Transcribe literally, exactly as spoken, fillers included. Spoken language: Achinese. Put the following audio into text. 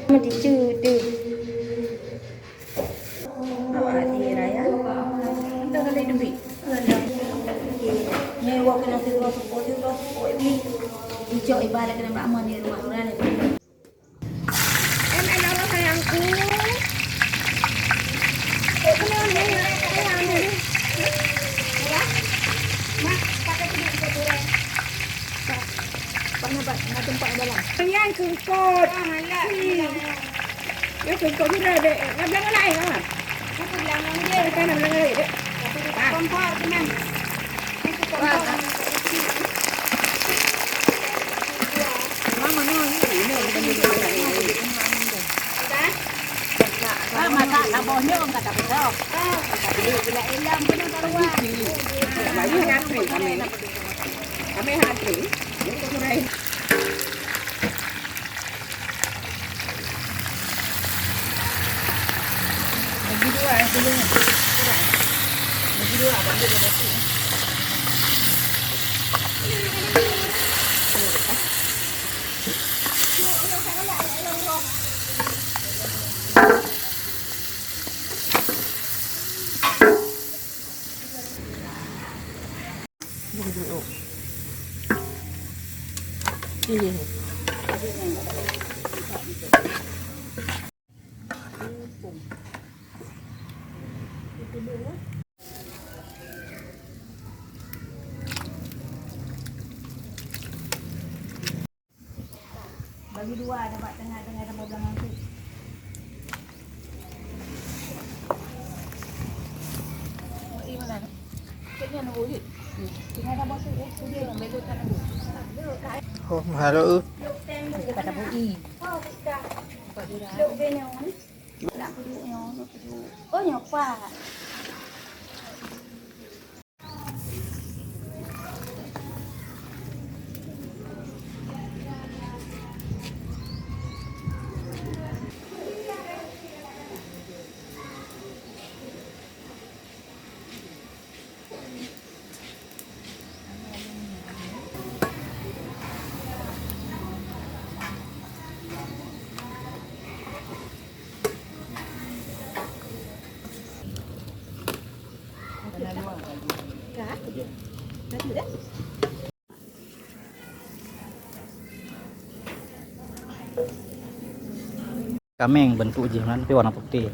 Meudicu deuh. Awak hati raya. Entah kalau duit. Nyewa kena sidroe seupo, sidroe seupo, eh, beli. Icok ibarat kena bak mon di rumah orang ni. Em, em, Allah sayangku. Eh, kenapa ni? Sayang ni. Ya. Mak, pakai tudung ke orang. Pak, Pak, nampak, nak tempat dalam. Yang sungkut. Ah, alah. Hmm. Yang sungkut ni dah, dah, nak bilang lain lah. Aku bilang dia. Kita nak bilang lain, dek. Aku tak kompor, teman. Aku tak kompor. Wah. Mama, no, ni, ni, ni, ni, ni, ni, ni. Apa? Ah, masak saboh nyoe, kata betul. Ah, bila, bila ilang, penuh keluar. Banyak antri kami. Kami antri. Bagi dua, eh, dulu. Bagi dua, bagi dua batu. Bagi dua, ada bak tengah-tengah sama belakang tu. Oh, eh, mana? Ceknya nunggu je. Tinggal dah batu, eh, tu dia yang belok tak nunggu. Oh, mahal tu. Kata bui. Nak duduk nyoe, nak duduk. Oh, nyoe, Pak. Kaméng bentuk jih kan, tapi warna putih.